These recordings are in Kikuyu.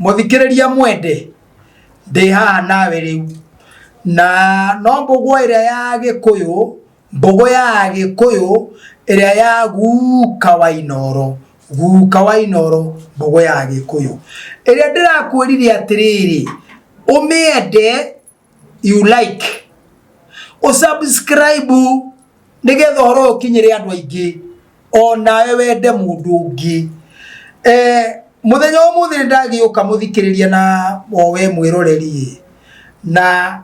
Mũthikĩrĩria mwende, ndĩ haha nawe rĩu na no mbũgũ ĩrĩa ya Gĩkũyũ, mbũgũ ya Gĩkũyũ ĩrĩa ya guka wa Inooro, guka wa Inooro, mbũgũ ya Gĩkũyũ ĩrĩa ndĩrakwĩrire atĩrĩrĩ, ũmĩende, you like, ũsubscribe nĩgetha ũhoro ũyũ ũkinyĩre andũ aingĩ, o nawe wende mũndũ ũngĩ. Mũthenya wa ũmũthĩ nĩ ndagĩũka mũthikĩrĩria na o we mwĩroreri ĩ, na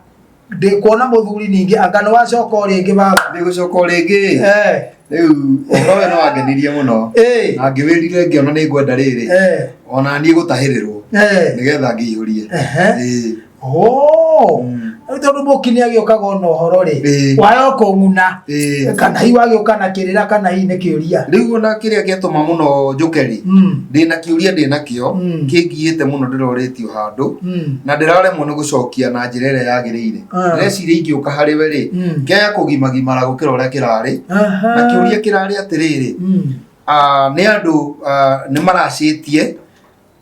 ndĩkuona mũthuri ningĩ anga nĩ wacoka o rĩngĩ baba. Ndĩgũcoka o rĩngĩ. Rĩu ũhoro ũyũ nĩ wangenirie mũno. Na ngĩwĩrire ngĩona nĩ ngwenda rĩrĩ. Ona niĩ gũtahĩrĩrwo. Nĩgetha ngĩihũrie. Ĩĩ. Oh. Rĩu tondũ mũki nĩ agĩũkaga ona ũhoro rĩ, wayoka ũng'una kana hihi wagĩũka na kĩrĩra kana hihi nĩ kĩũria. Rĩu ona kĩrĩa gĩatũma mũno njũke rĩ, ndĩna kĩũria ndĩnakĩo kĩngiĩte mũno, ndĩrorĩtio handũ na ndĩraremwo nĩ gũcokia na njĩra ĩrĩa yagĩrĩire. Ndĩreciria ingĩũka harĩ we rĩ, kĩaya kũgimagimara gũkĩra ũrĩa kĩrarĩ. Na kĩũria kĩrarĩ atĩrĩrĩ, nĩ andũ nĩ maracĩtie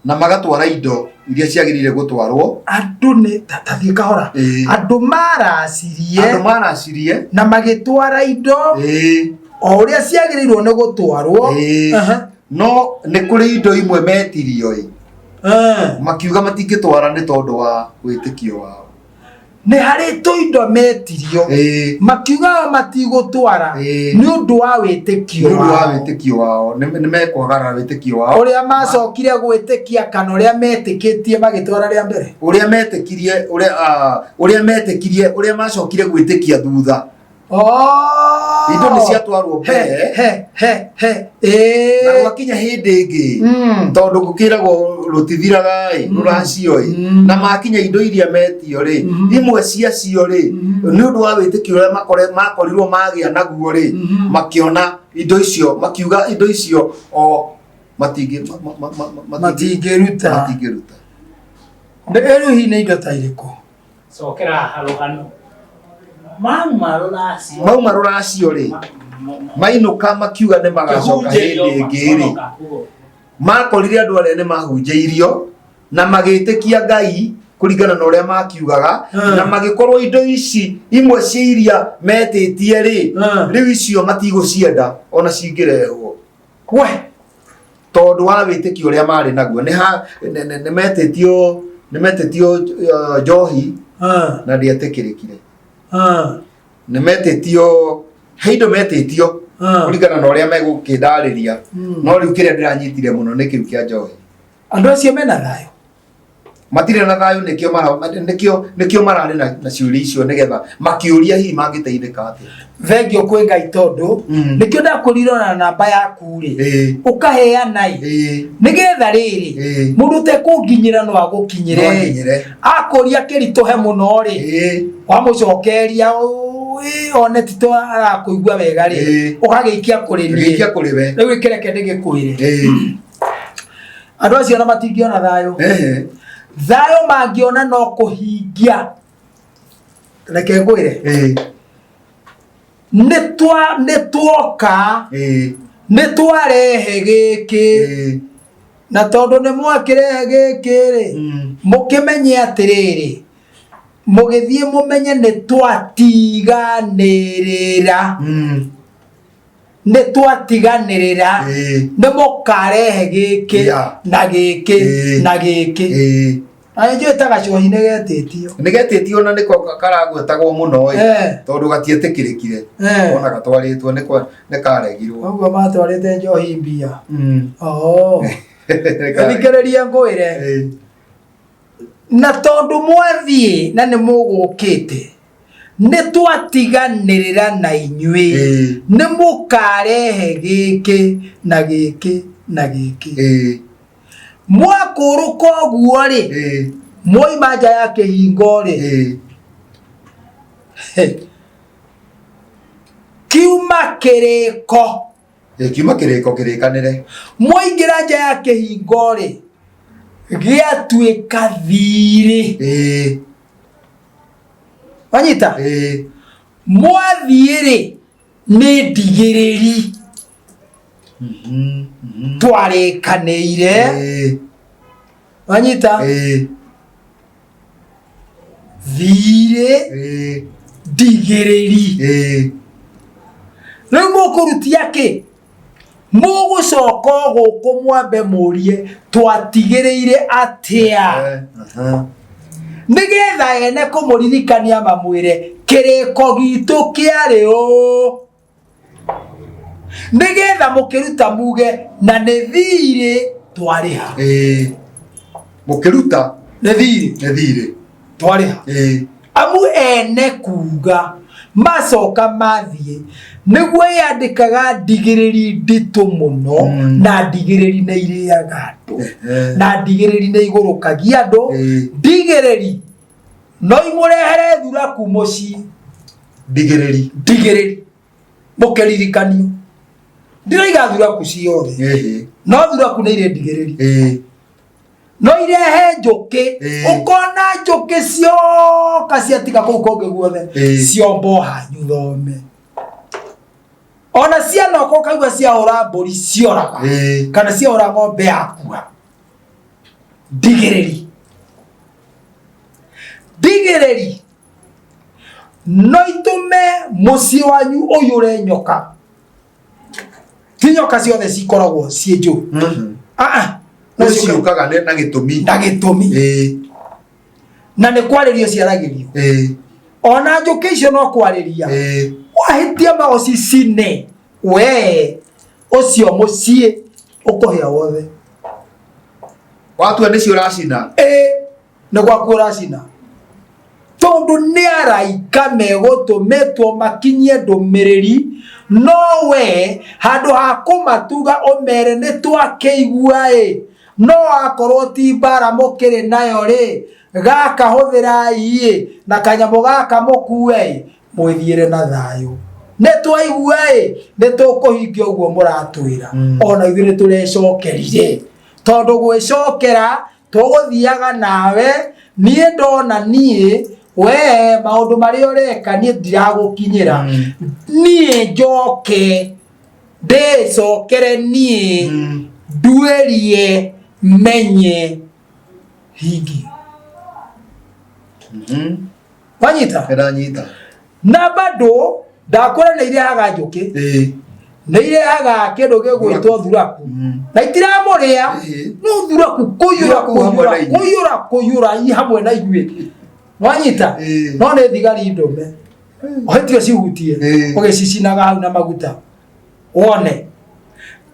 na magatwara indo iria ciagĩrĩire gũtwarwo. Andũ nĩ tathiĩ kahora. Andũ maracirie. Andũ maracirie. Na magĩtwara indo o ũrĩa ciagĩrĩirwo nĩ gũtwarwo. No nĩ kũrĩ indo imwe metirio ĩ, makiuga matingĩtwara nĩ tondũ wa wĩtĩkio wao. Nĩ harĩ tũindo metirio, makiuga matigũtwara nĩ ũndũ wa wĩtĩkio nĩ ũndũ wa wao. Wĩtĩkio wao, nĩ mekwagarara wĩtĩkio wao. Ũrĩa macokire gwĩtĩkia kana ũrĩa metĩkĩtie magĩtwara rĩa mbere. Ũrĩa metĩkirie, ũrĩa ũrĩa metĩkirie, ũrĩa macokire gwĩtĩkia thutha. Oh! Indo nĩ ciatwarwo He, mbere. he, he, he. Ĩĩ. Na gwakinya hĩndĩ ĩngĩ, tondũ gũkĩragwo rũtithiraga ĩ, rũracio ĩ, na makinya indo iria metio rĩ, imwe ciacio rĩ, nĩ ũndũ wa wĩtĩkio ũrĩa makorirwo magĩa naguo rĩ, makĩona indo icio, makiuga indo icio o matingĩruta. Matingĩruta. Rĩu hihi nĩ indo ta irĩkũ? Cokera haha rũgano mauma rũracio. Mauma rũracio rĩ, mainũka makiuga nĩ magacoka hĩndĩ ĩngĩ rĩ, makorire andũ arĩa nĩ mahunjĩirio na magĩtĩkia Ngai kũringana na ũrĩa makiugaga, na magĩkorwo indo ici imwe cia iria metĩtie rĩ, rĩu icio matigũcienda ona cingĩrehwo. We. Tondũ wa wĩtĩkio ũrĩa marĩ naguo nĩ nĩ metĩtio njohi na ndĩetĩkĩrĩkire. Nĩ metĩtio, he indo metĩtio kũringana na ũrĩa megũkĩndarĩria, no rĩu kĩrĩa ndĩranyitire mũno nĩ kĩu kĩa njohi. Andũ acio mena thayũ? Matirĩ na thayũ, nĩkĩo mararĩ na ciũria icio nĩgetha makĩũria hihi mangĩteithĩka atĩa. Thengio kwĩ Ngai, tondũ nĩkĩo ndakwĩrire ona namba yaku rĩ, ũkaheana ĩ, nĩgetha rĩrĩ, mũndũ ũtekũnginyĩra no agũkinyĩre. No anginyĩre. Akũria kĩritũhe mũno rĩ, wamũcokeria one tito arakũigua wega rĩ, ũgagĩikia kũrĩ niĩ. Gĩikia kũrĩ we. Rĩu kĩreke ndĩgĩkwĩre, andũ acio ona matingĩona thayũ. Thayũ mangĩona no kũhingia. Reke ngwĩre, nĩ twoka, nĩ twarehe gĩkĩ, na tondũ nĩ mwakĩrehe gĩkĩ rĩ, mũkĩmenye atĩrĩrĩ, mũgĩthiĩ mũmenye nĩ twatiganĩrĩra, nĩ twatiganĩrĩra, nĩ mũkarehe gĩkĩ na gĩkĩ na gĩkĩ. Na nĩ njũĩ ta gacohi nĩ getĩtio. Nĩ getĩtio na nĩko karagwetagwo mũno ĩ, tondũ gatietĩkĩrĩkire. Ona gatwarĩtwo nĩ karegirwo. Ũguo matwarĩte njohi mbia. Oh. Thikĩrĩria ngwĩre, na tondũ mwathiĩ na nĩ mũgũkĩte, nĩ twatiganĩrĩra na inyuĩ, nĩ mũkarehe gĩkĩ na gĩkĩ na gĩkĩ. Mwakũrũka ũguo rĩ, mwoima nja ya kĩhingo rĩ, kiuma kĩrĩko. Kiuma kĩrĩko kĩrĩkanĩre. Mwaingĩra nja ya kĩhingo rĩ, gĩatuĩka thiirĩ. Wanyita? Mwathiĩ rĩ, nĩ ndigĩrĩri twarĩkanĩire. Wanyita? Ĩĩ. Thirĩ. Ĩĩ. Ndigĩrĩri. Ĩĩ. Rĩu mũkũrutia kĩ? Mũgũcoka o gũkũ mwambe mũrie twatigĩrĩire atĩa? Eh, aha. Nĩgetha ene kũmũririkania mamwĩre kĩrĩko gitũ kĩarĩ ũũ. Nĩgetha mũkĩruta muge na nĩ thirĩ twarĩha. Ĩĩ. Mũkĩruta Nĩ thirĩ nĩ thirĩ. twarĩha. Ĩĩ. Amu ene kuga macoka mathiĩ nĩguo yandĩkaga ndigĩrĩri nditũ mũno. Na ndigĩrĩri nĩ irĩaga andũ. Ehe. Na ndigĩrĩri nĩ igũrũkagia andũ. Ndigĩrĩri no imũrehere thuraku mũciĩ. Ndigĩrĩri. Ndigĩrĩri mũkĩririkanio ndiraiga thuraku ciothe. No thuraku nĩ irĩ ndigĩrĩri. No irehe njũkĩ. Ũkona njũkĩ cioka ciatiga kũu kũngĩ guothe. Ciombo hanyu thome ona ciana ũko ũkaigua ciahũra mbũri cioraga. Kana ciahũra ng'ombe yakua. Ndigĩrĩri, ndigĩrĩri no itũme mũciĩ wanyu ũiyũre nyoka. Ti nyoka ciothe cikoragwo ciĩ njũru. Ah, ah. No ciũkaga na gĩtũmi. Na gĩtũmi. Na nĩ kwarĩrio ciaragĩrio. Ona njũkĩ icio no kwarĩria. Wahĩtia maũcicine we ũcio mũciĩ ũkũhĩa wothe. Watua nĩcio ũracina. Ĩĩ, nĩ gwaku ũracina tondũ nĩ araika megũtũmĩtwo makinyie ndũmĩrĩri, no we handũ ha kũmatuga ũmere nĩ twakĩigua ĩ, no akorwo ti mbara mũkĩrĩ nayo rĩ, gaka hũthĩrai ĩ na kanyamũ gaka mũkue ĩ, mwĩthiĩre na thayũ. Nĩ twaigua ĩ, nĩ tũkũhingia ũguo mũratwĩra. Ona ithuĩ nĩ tũrecokerire tondũ gwĩcokera tũgũthiaga nawe. Niĩ ndona niĩ we maũndũ marĩa ũreka niĩ ndiragũkinyĩra. Niĩ njoke ndĩcokere niĩ nduĩrie menye hingie. Wanyita? Ndanyita. Na bado ndakwĩra nĩ irehaga njũkĩ. Nĩ irehaga kĩndũ gĩgwĩtwo thuraku. Na itiramũrĩa. No thuraku kũiyũra. Thuraku hamwe kũiyũra na inyuĩ. Kũiyũra kũiyũra i hamwe na inyuĩ. Wanyita? Ĩĩ. No nĩ thigari ndũme ũhĩtie ũcihutie. Ũgĩcicinaga hau na maguta wone.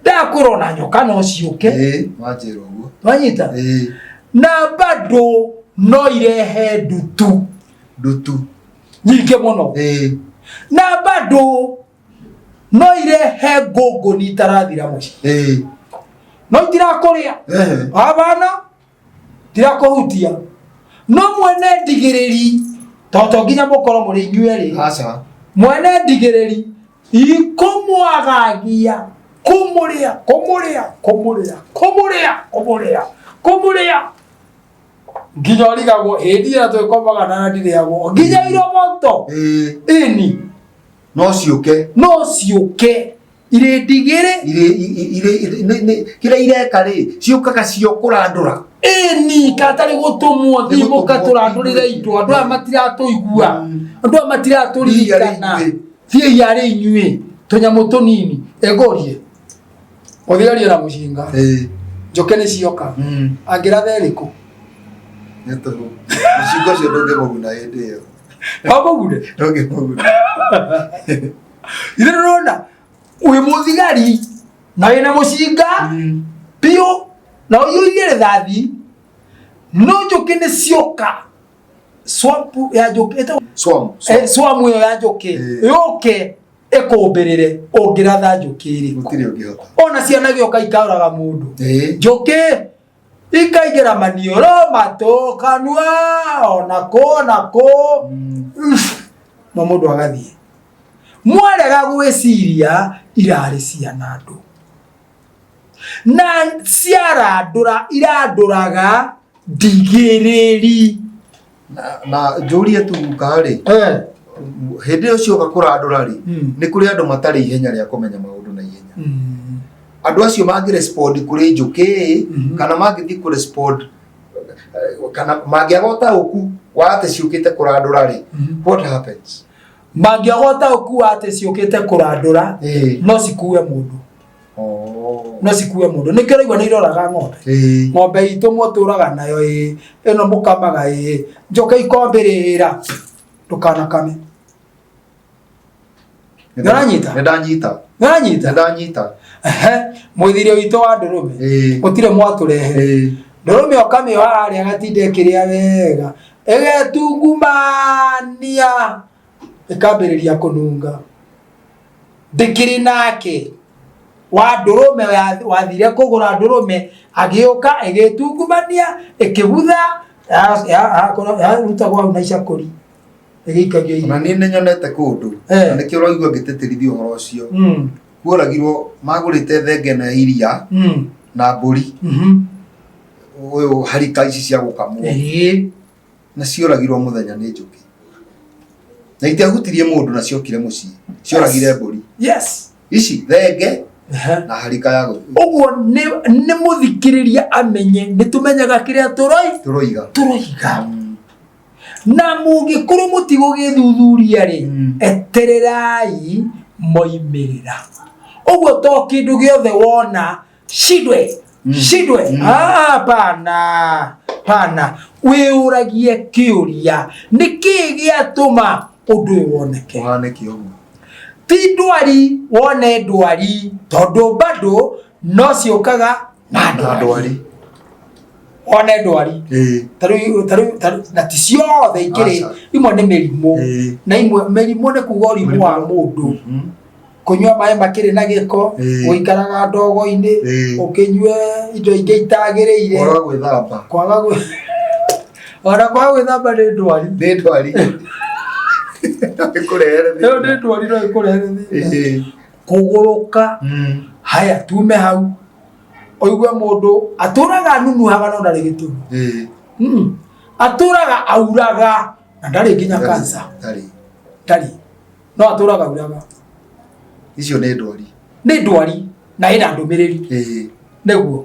Ndakwĩra ona nyoka no ciũke. Ĩĩ, wanjĩra ũguo. Wanyita? Na bado no irehe ndutu. Ndutu nyingĩ mũno. Na bado no irehe ngũngũni itarathira mũciĩ. No itirakũrĩa. Abana tirakũhutia no mwene ndigĩrĩri to to nginya mũkorwo mũrĩ inyuĩ erĩ. Aca. Mwene ndigĩrĩri ikũmwagagia kũmũrĩa kũmũrĩa kũmũrĩa kũmũrĩa kũmũrĩa kũmũrĩa nginya ũrigagwo ĩndi ĩrĩa twĩkomaga na ndirĩagwo nginya iromoto. Ĩni. No ciũke. No ciũke irĩ ndigĩrĩ. Irĩ irĩ irĩ kĩrĩa ireka rĩ, ciũkaga cio kũrandũra. Ĩni katarĩ gũtũmwo thiĩ mũkatũrandũrĩre indo. Andũ aya matiratũigua, andũ aya matiratũririkana. Thiĩi arĩ inyuĩ tũnyamũ tũnini ĩngũrie mũthigari na mũcinga. Njũke nĩ cioka. Angĩratha ĩrĩkũ? Nĩ tũhũ. Mũcinga ũcio ndũngĩmũguna hĩndĩ ĩyo. Wamũgune? Ndũngĩmũguna. Ithe ndĩrona wĩ mũthigari na wĩna mũcinga biũ na ũiyũire rĩthathi, no njũkĩ nĩ cioka. Swamp ya njũkĩ ĩtagwo Swam. Swamu ĩyo ya njũkĩ yũke ĩkũmbĩrĩre ũngĩratha njũkĩ ĩrĩkũ? Gũtirĩ ũngĩhota. Ona ciana gĩoka ikaũraga mũndũ. Njũkĩ ikaingĩra maniũrũ, matũ, kanua, ona kũ na kũ, no mũndũ agathiĩ. Mwarega gwĩciria irarĩ ciana andũ na ciarandũra irandũraga ndigĩrĩri. Na njũrie tu karĩ hĩndĩ ĩyo cioka kũrandũra rĩ, nĩ kũrĩ andũ matarĩ ihenya rĩa kũmenya maũndũ na ihenya. Andũ acio mangĩ respond kũrĩ njũkĩ kana mangĩthiĩ kũ respond Kana mangĩaga ũtaũku wa atĩ ciũkĩte kũrandũra rĩ, what happens? Mangĩaga ũtaũku wa atĩ ciũkĩte kũrandũra, no cikue mũndũ. Oh. No cikue mũndũ. Nĩkĩo ũraigua nĩ iroraga ng'ombe. Ng'ombe itũ mũtũraga nayo ĩĩ, ĩno mũkamaga ĩĩ, njoke ikombĩrĩra, ndũkanakame. Nĩũranyita? Nĩndanyita. Nĩũranyita? Nĩndanyita. Ehe, mwĩthire witũ wa ndũrũme, gũtirĩ mwatũrehe. Ndũrũme ũkamĩoha harĩa gatinda ĩkĩrĩa wega, ĩgetungumania, ĩkambĩrĩria kũnunga. Ndĩkĩrĩ nake wa ndũrũme wathire kũgũra ndũrũme, agĩũka ĩgĩtungumania, ĩkĩbutha, yarutagwo hau na icakũri. Ĩgĩikagio Ona irio. niĩ nĩ nyonete kũndũ na nĩkĩo ũraigua ngĩtĩtĩrithia ũhoro ũcio. Kuoragirwo magũrĩte thenge ĩno ya iria na mbũri, ũyũ harika ici cia gũkamwo, na cioragirwo mũthenya nĩ njũkĩ, na itiahutirie mũndũ, na ciokire mũciĩ cioragire mbũri ici, thenge na harika ya Ũguo nĩ mũthikĩrĩria amenye nĩ tũmenyaga kĩrĩa tũroi tũroiga. Tũroiga. Na mũngĩkorwo mũtigũgĩthuthuria rĩ, etererai moimĩrĩra. Ũguo to kĩndũ gĩothe wona shidwe shidwe. Ah, pana pana, wĩyũragie kĩũria, nĩ kĩĩ gĩatũma ũndũ ũyũ woneke? Ũhanĩke ũguo. Ti ndwari wone ndwari, tondũ bado no ciũkaga na na ndwari. Ndwari. One ndwari. Tarĩu tarĩu tarĩu, na ti ciothe ikĩrĩ. Aca. Imwe nĩ mĩrimũ, na imwe mĩrimũ nĩ kuga ũrimũ wa mũndũ, kũnyua maĩ makĩrĩ na gĩko, gũikaraga ndogo-inĩ, ũkĩnyue indo ingĩ itagĩrĩire, Kwaga gwĩthamba. Kwaga gwĩ ona kwaga gwĩthamba nĩ ndwari. Nĩ ndwari ĩkũrehere Ĩyo thĩna. Nĩ ndwari no ĩkũrehere thĩna. Kũgũrũka. Haya, tume hau, ũigue mũndũ atũraga anunuhaga no ndarĩ gĩtũmi. Atũraga auraga na ndarĩ nginya kansa. Ndarĩ. Ndarĩ, no atũraga auraga. Icio nĩ ndwari. Nĩ ndwari na ĩna ndũmĩrĩri. Nĩguo.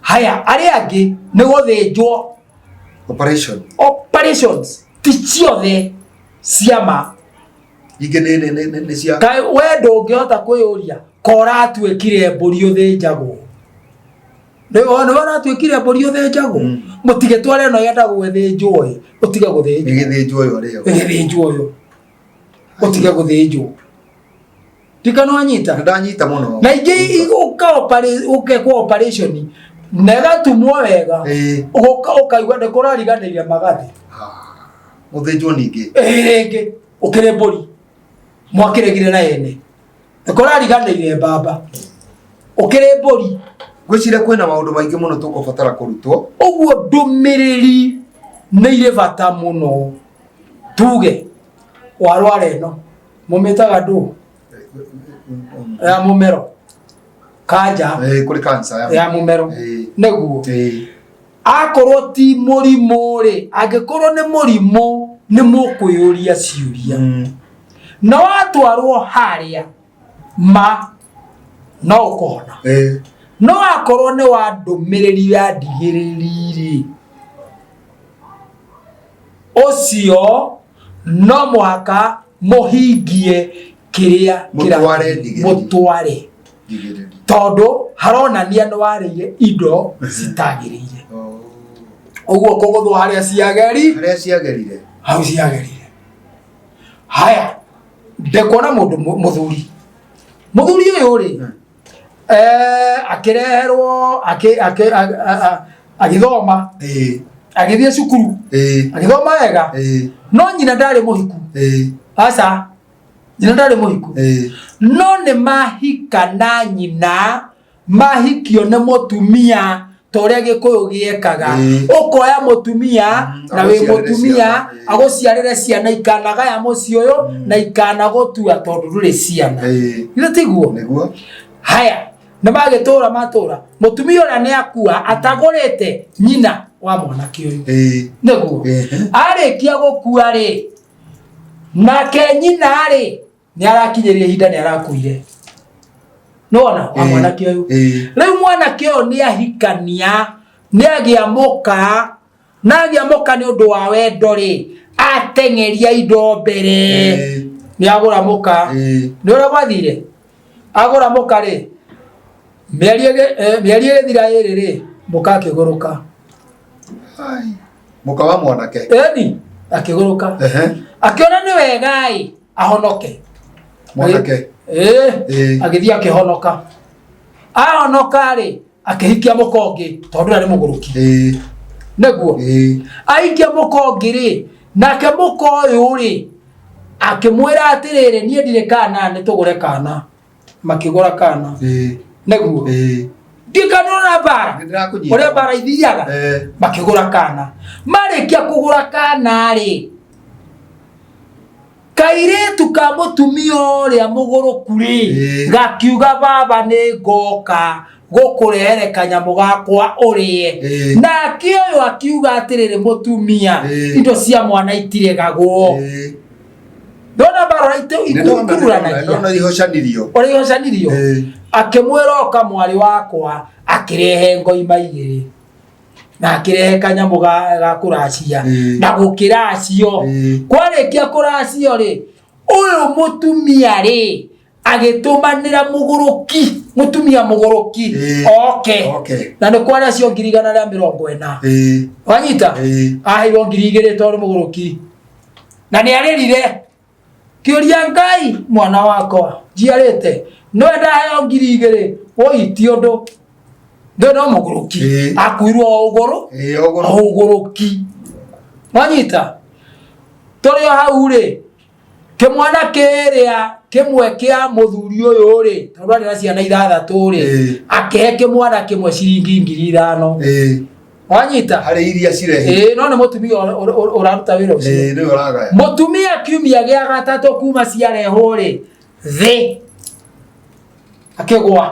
Haya, arĩa angĩ nĩ gũthĩnjwo. Operation. Operations ti ciothe ciama. Ingĩ nĩ cia Kaĩ we ndũngĩhota kwĩyũria ko ũratuĩkire mbũri ũthĩnjagwo? Nĩ ũratuĩkire mbũri ũthĩnjagwo? Mũtigĩtware ĩno yenda gwĩthĩnjwo ĩ, ũtige gũthĩnjwo. Ĩgĩthĩnjwo ĩyo rĩo. Ĩgĩthĩnjwo ĩyo, ũtige gũthĩnjwo. Ndikana wanyita? Ndanyita mũno. Na ingĩ ũkekwo operation na ĩgatumwo wega, ũgoka ũkaigua nĩ kũrariganĩire magathĩ. Mũthĩnjwo ningĩ. Ĩĩ, rĩngĩ ũkĩrĩ mbũri mwakĩregire na ene, nĩ kũrariganĩire mbamba, ũkĩrĩ mbũri. Ngwĩciria kwĩna maũndũ maingĩ mũno tũkũbatara kũrutwo. Ũguo ndũmĩrĩri nĩ irĩ bata mũno. Tuge warwara ĩno mũmĩtaga ndũ ya mũmero, kanja. Kũrĩ cancer ya mũmero. Nĩguo. Akorwo ti mũrimũ rĩ, angĩkorwo nĩ mũrimũ, nĩ mũkwĩyũria ciũria. Na watwarwo harĩa ma no ũkũhona. No akorwo nĩ wa ndũmĩrĩri ya ndigĩrĩri rĩ, ũcio no mũhaka mũhingie kĩrĩa Mũtware ndigĩrĩri. Mũtware Ndigĩrĩri. Tondũ haronania nĩ warĩire indo citagĩrĩire. Oh. Ũguo kũgũthwo harĩa ciageri Harĩa ciagerire. Hau ciagerire. Haya, ndekuona mũndũ mũthuri, mũthuri ũyũ rĩ, akĩreherwo agĩthoma, agĩthiĩ cukuru, agĩthoma wega, no nyina ndarĩ mũhiku. Aca, nyina ndarĩ mũhiku. No nĩ mahika na nyina mahikio nĩ mũtumia, ta ũrĩa Gĩkũyũ gĩekaga. Ũkoya mũtumia na wĩ Agũciarĩre mũtumia ciana, agũciarĩre ciana, ikanagaya mũciĩ ũyũ na ikanagũtua tondũ ndũrĩ ciana. Githĩ tiguo? Nĩguo. Haya, nĩ magĩtũra matũra, mũtumia ũrĩa nĩ akua atagũrĩte nyina wa mwanake ũyũ. Nĩguo. Arĩkia gũkua rĩ, nake nyina rĩ, nĩ arakinyĩria ihinda, nĩ arakuire, nĩwona, wa mwanake ũyũ. Rĩu mwanake ũyũ nĩ ahikania, nĩ agĩa mũka. Na agĩa mũka nĩ ũndũ wa wendo rĩ, ateng'eria indo mbere. Nĩ agũra mũka. Nĩ ũrĩa gwathire? Agũra mũka rĩ, mĩeri mĩeri ĩgĩthira ĩrĩ rĩ, mũka akĩgũrũka. Ai. Mũka wa mwanake. Ĩni, akĩgũrũka. Akĩona nĩ wega-ĩ, ahonoke. Mwanake. Agĩthiĩ akĩhonoka. Ahonoka rĩ, akĩhikia mũka ũngĩ tondũ arĩ mũgũrũki. Nĩguo. Ahikia mũka ũngĩ rĩ, nake mũka ũyũ rĩ, akĩmwĩra atĩrĩrĩ, niĩ ndirĩ kana, nĩ tũgũre kana. Makĩgũra kana. Nĩguo. Ndikanona mbara. Nĩndĩrakũnyita. Ũrĩa mbara ithiaga. Makĩgũra kana. Marĩkia kũgũra kana rĩ, kairĩtu ka mũtumia ũrĩa mũgũrũku rĩ, gakiuga baba nĩ ngoka gũkũrehere kanyamũ gakwa ũrĩe. Nake ũyũ akiuga atĩrĩrĩ, mũtumia, indo cia mwana itiregagwo. Ndona mbara ikururanagia. Ndona ihocanirio. Ũrĩa ihocanirio. Akĩmwĩra oka mwarĩ wakwa, akĩrehe ngoima igĩrĩ. Na akĩrehe kanyamũ ga kũracia. Na gũkĩracio. Kwarĩkia kũracio rĩ, ũyũ mũtumia rĩ, agĩtũmanĩra mũgũrũki, mũtumia mũgũrũki oke. Na nĩ kwaracio 140,000. Wanyita? Aheirwo 2,000 tondũ mũgũrũki. Na nĩ arĩrire. Kĩũria Ngai mwana wakwa njiarĩte no ndaheo 2,000 woi ti ũndũ. Ndũ no mũgũrũki. Akuirwo o ũgũrũ. O ũgũrũki. Wanyita? Tũrĩ o hau rĩ, kĩmwana kĩrĩa kĩmwe kĩa mũthuri ũyũ rĩ, tondũ arĩ na ciana ithathatũ rĩ, akĩhe kĩmwana kĩmwe ciringi 5,000. Wanyita? Harĩ iria cirehe. No nĩ mũtumia ũraruta wĩra ũcio. Nĩwe ũragaya. Mũtumia kiumia gĩa gatatũ kuma ciarehwo rĩ, thĩ akĩgwa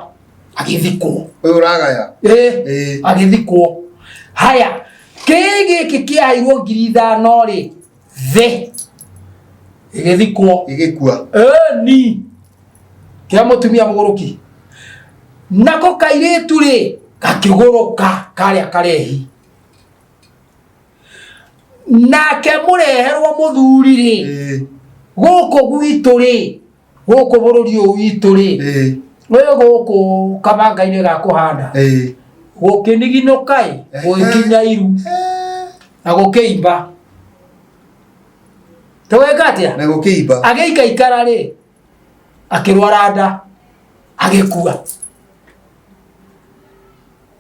agĩthikwo. Ũyũ ũragaya. Agĩthikwo. Haya, kĩĩ gĩkĩ kĩaheirwo 5,000 rĩ, thĩ ĩgĩthikwo. Ĩgĩkua. Ni kĩa mũtumia mũgũrũki. Nako kairĩtu rĩ, gakĩgũrũka karĩa karehi. Nake mũreherwo mũthuri rĩ, gũkũ gwitũ rĩ, gũkũ bũrũri ũyũ witũ rĩ, ũyũ gũkũ kabanga-inĩ ga kũhanda, gũkĩniginũka ĩ, gũgĩkinya iru, na gũkĩimba. Tũgwĩka atĩa? Na gũkĩimba. Agĩikaikara rĩ, akĩrwara nda, agĩkua.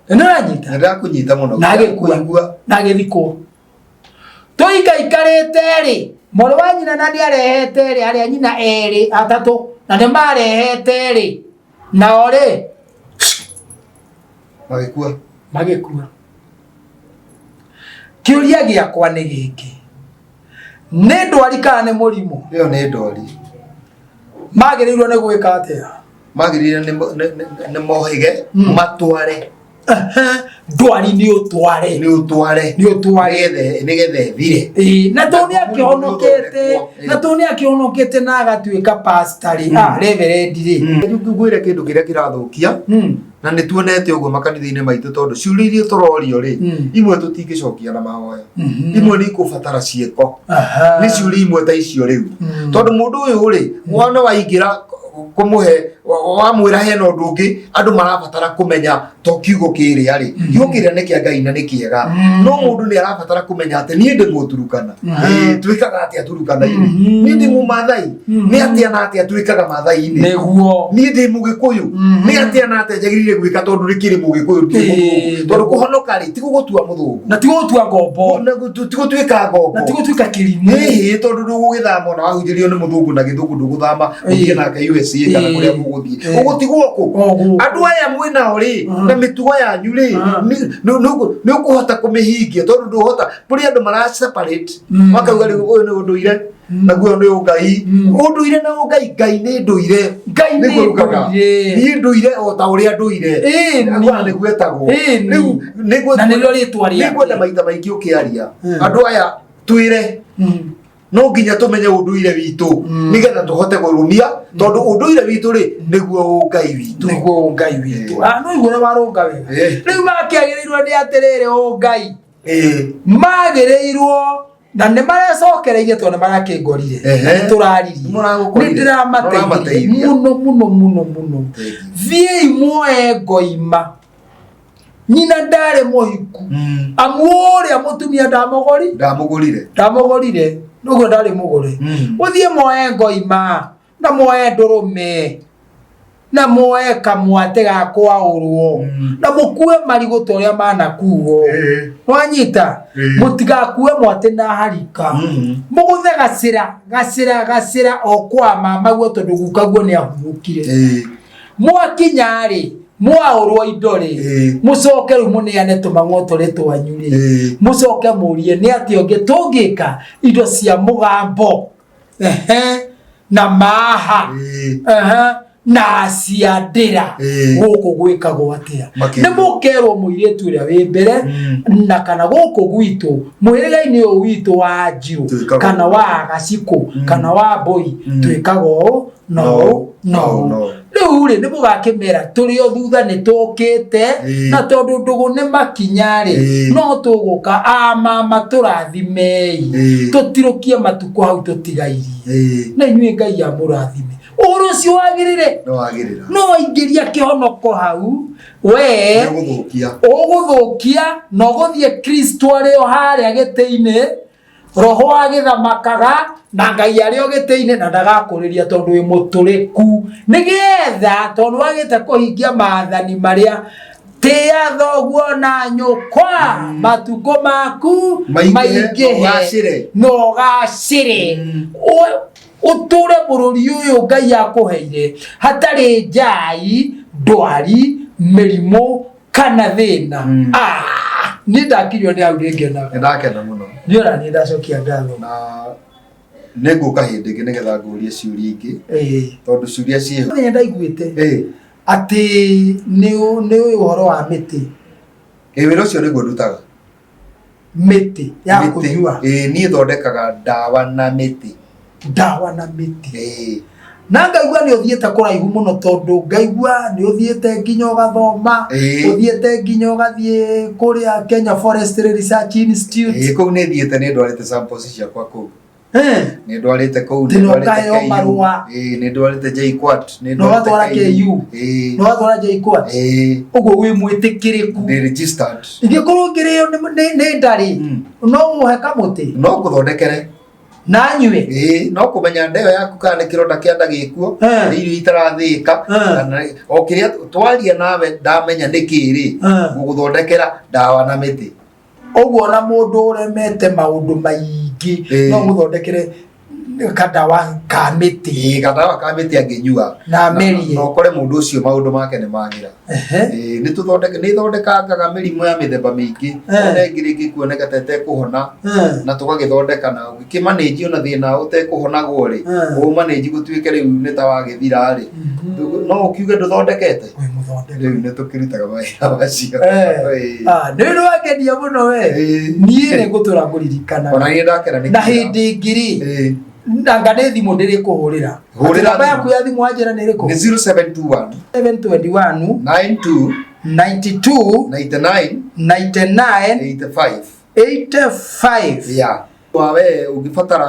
Nĩ ũranyita? Nĩndakũnyita mũno. Na agĩkua. Na agĩthikwo. Tũikaikarĩte rĩ, mwarĩ wa nyina na nĩarehete rĩ, arĩa nyina erĩ atatũ, na nĩmarehete rĩ, nao rĩ, Magĩkua. Magĩkua. Kĩũria gĩakwa nĩ gĩkĩ, nĩ ndwari kana nĩ mũrimũ? Ĩyo nĩ ndwari. Magĩrĩirwo nĩ gwĩka atĩa? Magĩrĩire nĩ mohĩge, matware. Ndwari nĩ ũtware. Nĩ ũtware. Nĩ ũtware. Nĩgetha ĩthire. Na tondũ nĩ akĩhonokete, na tondũ nĩ akĩhonokete na agatuĩka pastor rĩ, reverend rĩ. Rĩu ngwĩre kĩndũ kĩrĩa kĩrathũkia, na nĩ tuonete ũguo makanitha-inĩ maitũ tondũ ciũria iria tũrorio rĩ, imwe tũtingĩcokia na mahoya, imwe nĩ ikũbatara ciĩko. Nĩ ciũria imwe ta icio rĩu. Tondũ mũndũ ũyũ rĩ, mwana waingĩra kũmũhe, wamwĩra hena ũndũ ũngĩ andũ marabatara kũmenya to kiugo kĩrĩa rĩ, kiugo kĩrĩa nĩ kĩa Ngai na nĩ kĩega, no mũndũ nĩ arabatara kũmenya atĩ niĩ ndĩ Mũturukana, twĩkaga atĩa Turukana-inĩ, niĩ ndĩ Mũmathai, nĩ atĩa na atĩa twĩkaga Mathai-inĩ, nĩguo niĩ ndĩ Mũgĩkũyũ, nĩ atĩa na atĩa njagĩrĩire gwĩka tondũ rĩkĩrĩ Mũgĩkũyũ ndirĩ mũthũngũ, tondũ kũhonoka rĩ ti gũgũtua mũthũngũ, na ti gũgũtua ngombo, ti gũtuĩka ngombo, na ti gũtuĩka kĩrimũ, tondũ ndũgũgĩthama ona wahunjĩrio nĩ mũthũngũ na gĩthũngũ ndũgũthama ũthiĩ nake USA kana kũrĩa mũgũthiĩ ũgũtigwo kũ? Andũ aya mwĩnao rĩ na mĩtugo yanyu rĩ nĩ ũkũhota kũmĩhingia tondũ ndũhota. Kũrĩ andũ mara separate makauga rĩu ũyũ nĩ ũndũire naguo nĩ ũngai, ũndũire na ũngai. Ngai nĩ ndũire, Ngai nĩ ndũire, niĩ ndũire o ta ũrĩa ndũire, nĩguo etagwo rĩu, nĩguo na nĩrĩo rĩtwa rĩake. Nĩngwenda maita maingĩ ũkĩaria andũ aya twĩre no nginya tũmenye ũndũire witũ nĩgetha tũhote kũrũmia tondũ ũndũire witũ rĩ nĩguo ũngai witũ, nĩguo ũngai witũ. No igũrũ warũnga wega. Rĩu makĩagĩrĩirwo nĩ atĩrĩrĩ, ũngai Magĩrĩirwo na nĩ marecokereirie tondũ nĩ marakĩngorire. Na nĩ tũraririe. Nĩmũragũkorire. Nĩ ndĩramateithirie Nĩũramateithia. mũno mũno mũno mũno. Thengiũ. Thiĩi muoe ngoima. Nyina ndarĩ mũhiku. Amu ũrĩa mũtumia ndamũgũri Ndamũgũrire. Ndamũgũrire ũguo ndarĩ mũgũre. Ũthiĩ muoe ngoima na muoe ndũrũme na muoe kamwate ga kwaũrwo na mũkue marigũ ta ũrĩa manakuo. Nwanyita mũtigakue mwate na harika. Mũgũthe gacĩra gacĩra gacĩra o kwa mamaguo tondũ gukaguo nĩ ahurũkire. Mwakinya rĩ mwaũrwo indo rĩ mũcoke rĩu mũneane tũmang'otore twanyu rĩ mũcoke mũrie nĩ atĩa ũngĩ tũngĩka indo cia mũgambo ehe na maaha ehe na cia ndĩra gũkũ gwĩkagwo atĩa. Makĩria. Nĩ mũkerwo mũirĩtu ũrĩa wĩ mbere na kana gũkũ gwitũ mũhĩrĩga-inĩ ũyũ witũ wa Njirũ Twĩkaga kana wa Gacikũ kana wa Mbũi twĩkaga ũũ na ũũ na ũũ. No. Rĩu rĩ nĩ mũgakĩmera tũrĩ o thutha nĩ tũkĩte na tondũ ndũgũ nĩ makinya rĩ no tũgũka a mama tũrathimei tũtirũkie matukũ hau tũtigairie na inyuĩ Ngai amũrathime. Ũhoro ũcio wagĩrĩre. No wagĩrĩra. No waingĩria kĩhonoko hau we Nĩũgũthũkia. Ũgũthũkia na ũgũthiĩ Kristo arĩ o harĩa gĩtĩ-inĩ roho agĩthamakaga na Ngai arĩ o gĩtĩ-inĩ na ndagakũrĩria tondũ wĩ mũtũrĩku nĩgetha tondũ wagĩte kũhingia maathani marĩa tĩa thoguo na nyũkwa matukũ maku Maingĩhe, maingĩhe na ũgacĩre. Na ũgacĩre ũtũre bũrũri ũyũ Ngai akũheire hatarĩ njai ndwari mĩrimũ kana thĩna. Ah, niĩ ndakinywo nĩ hau nĩngenaga. Nĩ ndakena mũno. Niĩ ona niĩ ndacokia ngatho. Na nĩ ngũka hĩndĩ ĩngĩ nĩgetha ngũrie ciũria ingĩ tondũ ciũria ciĩho. Mũthenya ndaiguĩte atĩ nĩ ũĩ ũhoro wa mĩtĩ. Ĩ, wĩra ũcio nĩguo ndutaga. Mĩtĩ ya Mĩtĩ. kũnyua. Ĩ, niĩ thondekaga ndawa na mĩtĩ. Ndawa na mĩtĩ. Ĩ. Na ngaigua nĩ ũthiĩte kũraihu mũno tondũ ngaigua nĩ ũthiĩte nginya ũgathoma, ũthiĩte nginya ũgathiĩ kũrĩa Kenya Forestry Research Institute. Ĩ, kũu nĩ thiĩte, nĩ ndwarĩte samples ciakwa kũu. Nĩ ndwarĩte kũu, nĩ Tena ndwarĩte ũkaheo KU. marũa. Ĩ, nĩ ndwarĩte JKUAT, nĩ Na ndwarĩte ũgatwara KU. Ĩ. Na ũgatwara JKUAT. Ĩ. Ũguo wĩ mwĩtĩkĩrĩku. Ndĩ registered. Ingĩkorwo ngĩrĩo nĩ ndarĩ no ũhe kamũtĩ. No ngũthondekere. Na nyue. Ĩ, no kũmenya nda ĩyo yaku kana nĩ kĩronda kĩa nda gĩkuo, nĩ irio itarathĩĩka, kana o kĩrĩa twaria nawe ndamenya nĩ kĩ rĩ, ngũgũthondekera ndawa na mĩtĩ. Ũguo ona mũndũ ũremete maũndũ maingĩ no mũthondekere kandawa ka mĩtĩ. Ĩ, kandawa ka mĩtĩ angĩnyua Na amerie. Na ũkore mũndũ ũcio maũndũ make nĩ magĩra. Ĩ, nĩ tũthondeke nĩ thondekangaga mĩrimũ ya mĩthemba mĩingĩ. Ona ĩngĩ rĩngĩ kuoneka ta ĩtekũhona na tũgagĩthondeka na ũngĩkĩmanĩnji ona thĩna ũtekũhonagwo rĩ, ũmanĩnji gũtuĩke rĩu nĩ ta wagĩthira rĩ, no ũkiuge ndũthondekete. Wĩ mũthondeke. Rĩu nĩ tũkĩrutaga mawĩra macio. Ĩ. Ah, nĩ ũndũ wangenia mũno we. Niĩ nĩ ngũtũra ngũririkanaga. Ona niĩ ndakena nĩ Na kũira. hĩndĩ ĩngĩ rĩ, nanga nĩ thimũ ndĩrĩkũhũrĩra. Hũrĩra Namba thimũ. yaku ya thimũ wanjĩra nĩ ĩrĩkũ? Nĩ 0721 721 92 92 99 99 85 85. Yeah. Wawe ũngĩbatara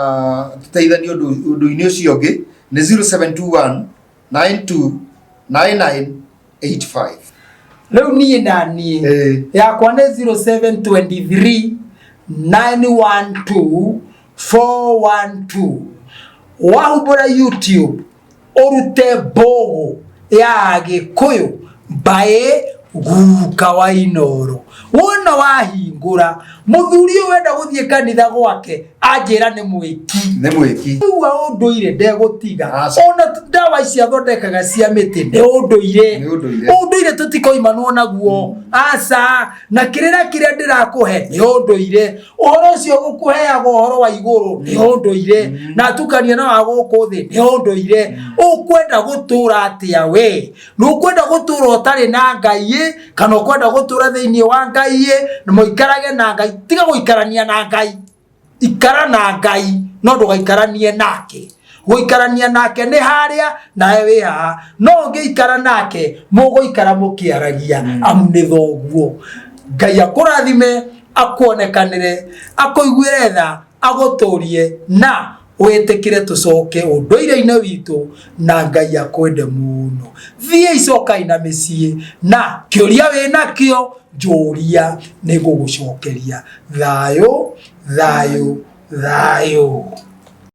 tũteithanie ũndũ-inĩ ũcio ũngĩ nĩ 0721 92 99 85. Rĩu niĩ na niĩ yakwa nĩ 0723 912 412. Wahumbũra YouTube ũrute mbũgũ ya Gĩkũyũ mbaĩ guka wa Inooro. Wona wahingũra mũthuri ũyũ wenda gũthiĩ kanitha gwake anjĩra nĩ mwĩki. Nĩ mwĩki. Igua ũndũire ndegũtiga. Aca. Ona ndawa ici athondekaga cia mĩtĩ nĩ ũndũire. Nĩ ũndũire. Ũndũire tũtikoimanwo naguo. Aca. Na kĩrĩra kĩrĩa ndĩrakũhe nĩ ũndũire. Ũhoro ũcio gũkũheaga ũhoro wa igũrũ nĩ ũndũire. Na atukania na wa gũkũ thĩ nĩ ũndũire. Ũkwenda gũtũra atĩa we? Nĩ ũkwenda gũtũra ũtarĩ na Ngai ĩ, kana ũkwenda gũtũra thĩinĩ wa Ngai ĩ, na mũikarage na Ngai. Tiga gũikarania na Ngai. Ikara na Ngai, no ndũgaikaranie nake. Gũikarania nake nĩ harĩa nawe wĩ haha. No ũngĩikara nake, mũgũikara mũkĩaragia, amu nĩ thoguo. Ngai akũrathime, Akuonekanĩre, akũiguĩre tha, agũtũrie na wĩtĩkĩre tũcoke ũndũire-inĩ witũ, na Ngai akwende mũno. Thiĩ icokai na mĩciĩ, na kĩũria wĩ nakĩo njũria, nĩ ngũgũcokeria. Thayũ, thayũ, thayũ.